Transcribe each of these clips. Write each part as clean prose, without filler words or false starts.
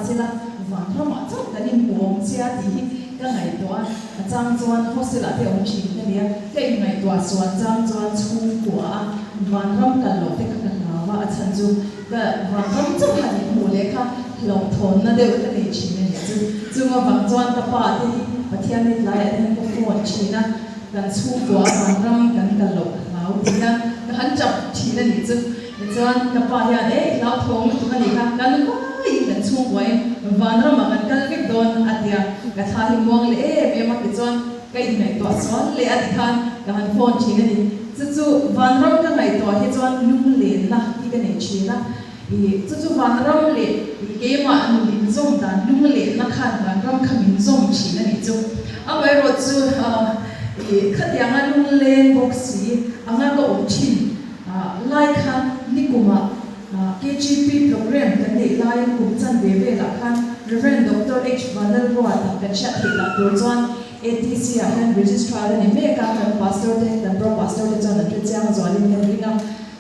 sela vanramah chauh kan inhmu awm sia tih hi ka ngaihtuah a, a chang chuan hostel ah te awm thin ka nia, ka inngaihtuah sual chang chuan chhungkua a vanram kal loh te kha ka hlau a, a chhan chu ka vanram chauh han inhmuh leh kha hlauhthawnna deuh ka nei thin a nih chu. Chung avang chuan ka pa te hi Pathian ni tlaiah te hian ka phone thin a, kan chhungkua a vanram kan kal loh ka hlau tih hian ka han chap thin a nih chu. Tichuan ka pa hian e i hlauthawng lutuk a nih kha, kan vaiin kan chhungkuain vanramah kan kal vek dawn a ti a, ka thla hi muang leh em em a tichuan ka inngaihtuah sual leh a tikhan ka han phone thin a ni. Chu chu vanram ka ngaihtuah hi chuan lunglenna hi ka nei thin a, i chu chu vanram leh keimah nun inzawm dan lunglenna khan vanram kha min zawm thin a nih chu. Amaherawhchu i khatianga lungleng bawk si anga ka awm thin. Lai khan nikumah KGP program kan neih laiin kum chan ve velah khan Rev. Doctor H. Vanlalruata kan hriat theih dan tur chuan ATC ah hian Registrar a ni mek a, kan Pastor te, kan Pro Pastor te chuan an hre chiang zualin kan ring a,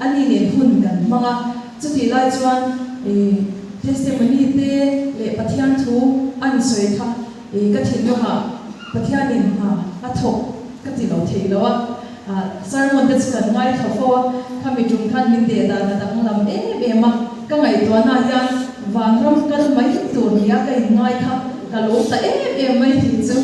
ani nen hun kan hmang a. Chutih lai chuan testimony te leh Pathian thu an sawi kha ka thinlungah Pathianin hna a thawk ka ti lo thei lo a. Sermon te chu kan ngaithla fo a, khami tum khan min deh dan a danglam em em a, ka ngaihtuahna hian vanram kal mai tur nia ka inngai kha ka lo ta em em mai tih chu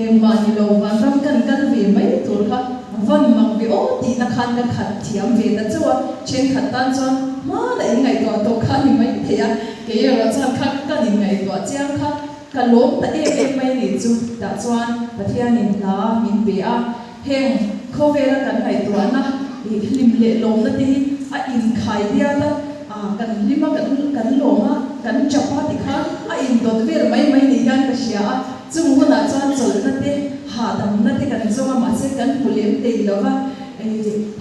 engmah ni lo vanram kan kal ve mai tur kha van mak ve aw tihna khan ka khat thiam ve ta chauh a, thenkhat tan chuan hmana inngaihtuah tawh kha ni mai thei a, kei erawh chuan kha kan inngaihtuah chiang kha ka lawm ta em em mai nih chu tah chuan Pathianin hla min pe a. Heng khawvela kan ngaihtuahna ih hlim leh lawmna te hi a inkhai diat a, kan hlim a, kan lawm a, kan chap a tikhan a indawt vel mai mai ni hian ka hria a. Chung hunah chuan chawlhna te, hahdamna te kan zawng a, mahse kan hmu lem thei lo va,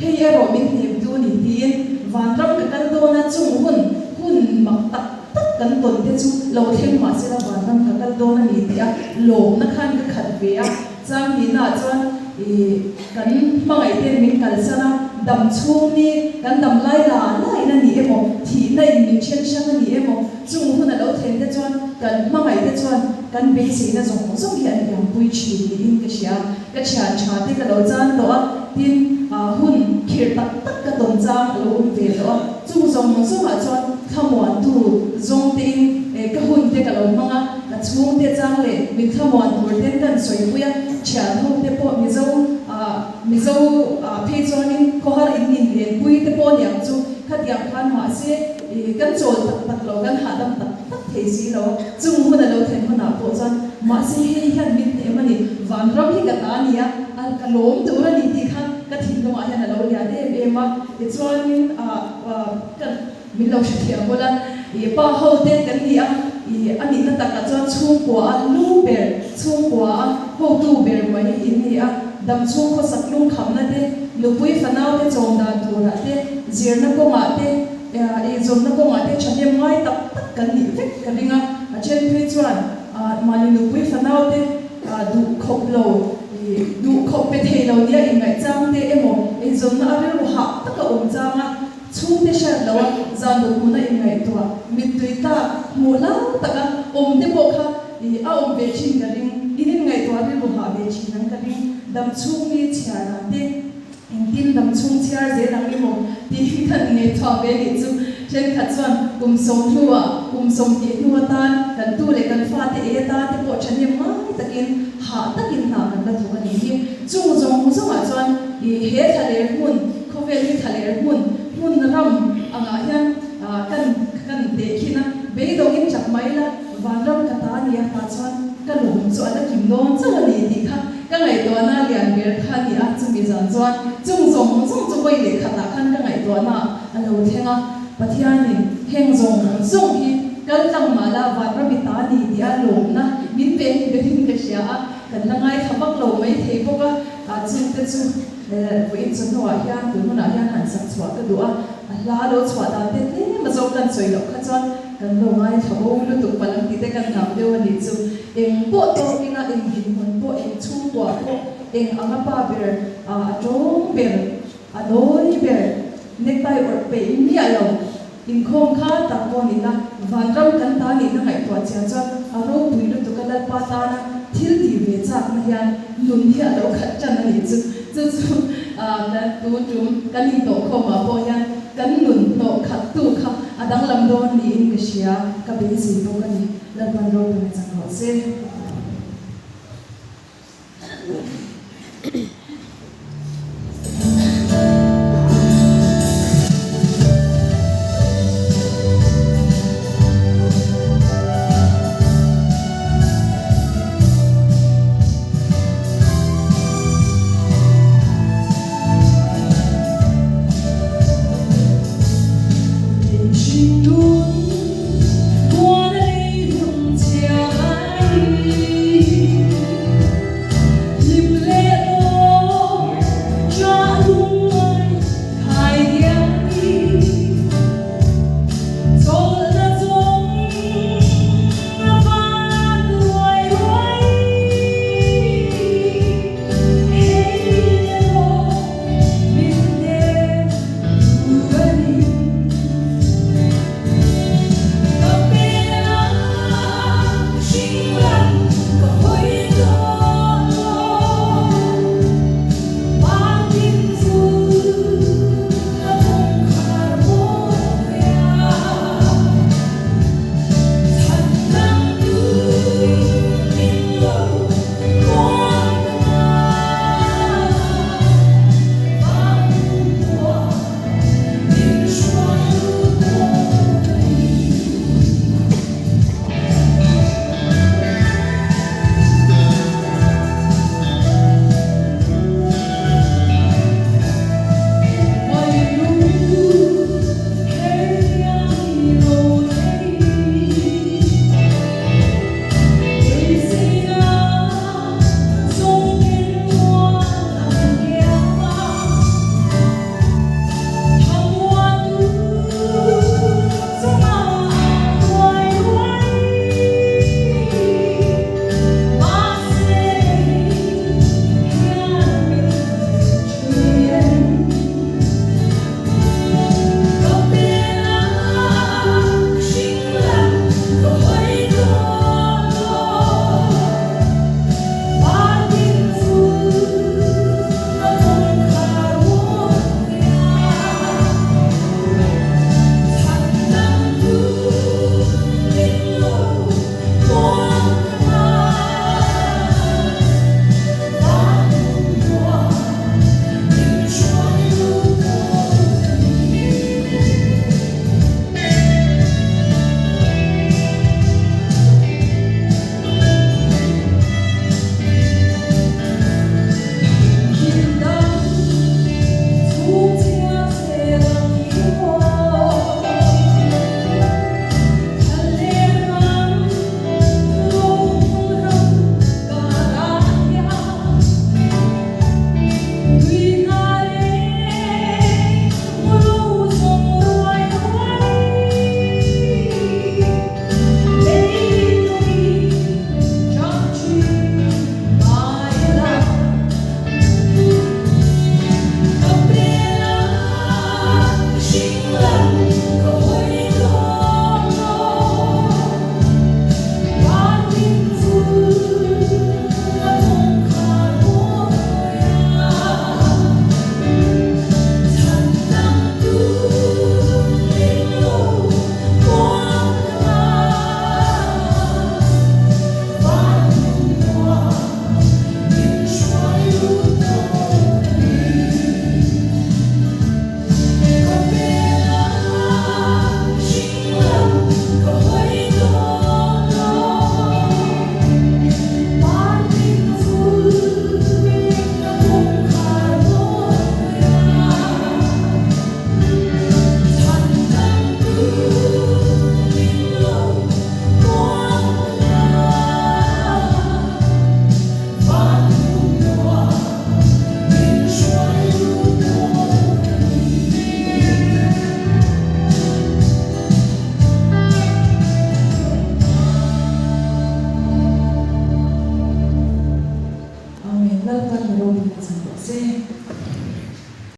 hei erawh min hnem tu ni tiin vanram ka kal dawn a, chung hun hun mak tak tak kan tawn te chu lo thleng mahsela vanram ka kal dawn a ni tih a lawmna khan ka khat ve a. Changhnihnaah chuan ih kan hmangaih ten min kalsan a, dam chhung ni kan dam lai la lain a ni emaw, thihna in min then hrang a ni emaw, chung hun a lo thlen te chuan kan hmangaih te chuan kan beiseina zawng zawng hi an liampui thin niin ka hria. Ka thian tha te ka lo chan tawh a, tin hun khirh tak tak ka tawn chang a lo awm ve tawh a, chung zawng zawngah chuan thlamuantu zawng tein ka hun te ka lo hmang a, Ka chhungte chang leh min thlamuan tur ten kan sawipui a, thian ho te pawh Mizo Mizo phei chuanin khawhar in in lenpui te pawh niang chu khatiang khan mahse kan chawl tak tak lo, kan hahdam tak tak thei si lo a, chung hun a lo thlen hunah pawh chuan mahse hei hian min hnem a ni, vanram hi ka ta a ni a, ka lawm tur a ni tih khan ka thinlungah hian a lo lian em em a, tichuanin ka. Min lo hrethiam bawlh a, i pa ho te kan ni a, i a nihna takah chuan chhungkua a lu ber, chhungkua a hotu ber mai in ni a, dam chhung khawsak lungkhamna te, nupui fanau te chawm dan turah te, zirna kawngah te, i zawnna kawngah te thahnem ngai tak tak kan nih vek ka ring a, a then phei chuan mahni nupui fanau te duh khawp lo, i duh khawp pe thei lo nia inngaihchang te emaw eizawnna a rilru hah taka awm chang a, Chhungte hriat loh a zan dawt hmuna inngaihtuah, mittui tlak, hmuh hlau taka awm te pawh kha ih a awm ve thin ka ring, in inngaihtuah rilru hah ve thin ang ka ring, dam chhung ni chhiar dan te, engtin dam chhung chhiar zel ang emaw tih hi kan ngaihtuah ve nih chu thenkhat chuan kum sawm hnuah kum 20 hnu atan kan tu leh kan fate ei atan te pawh thahnem ngai takin hah takin hna kan la thawk a nih hi. Chung zawng zawngah chuan ih he thlaler hmun, Khawvel hi thlaler hmun, hmun ram angah hian kan kan teh khin a, beidawngin chak mai la, vanram ka ta nia tah chuan ka lawm chu a la kim dawn chauh a ni tih kha ka ngaihtuahna lian ber kha a ni a, chumi zan chuan chung zawng zawng chu vawi leh khatah khan ka ngaihtuahna a lo thleng a, Pathianin heng zawng zawng hi kal tlang mah la vanram i ta ni tih a lawmna min pe ni berin ka hria a, kan la ngaithla vak lo mai thei bawk a, chungte chu. Vawiin chu hnuah hian tun hunah hian han sak chhuah ka duh a, a hla lo chhuah dan te tlem a zawk kan sawi loh kha chuan kan lo ngaithla bo lutuk palh ang tih te kan hlau deuh a nih chu. Eng pawh tawk ila, eng dinhmun pawh, eng chhungkua pawh, eng anga pa ber, a tawng ber, a nawi ber, necktie awrh peih miah lo. Inkhawm kha tak pawh ni la, vanram kan ta nihna ngaihtuah chian chuan a ropui lutuk a Lalpa tana thil tih ve chakna hian nun hi a lo khat tan a nih chu. Chu chu tun tum kan intawhkhawmah pawh hian kan nun hnawh khattu kha a danglam dawn niin ka hria, ka beisei bawk a ni. Lalpan ropui a chak rawh se.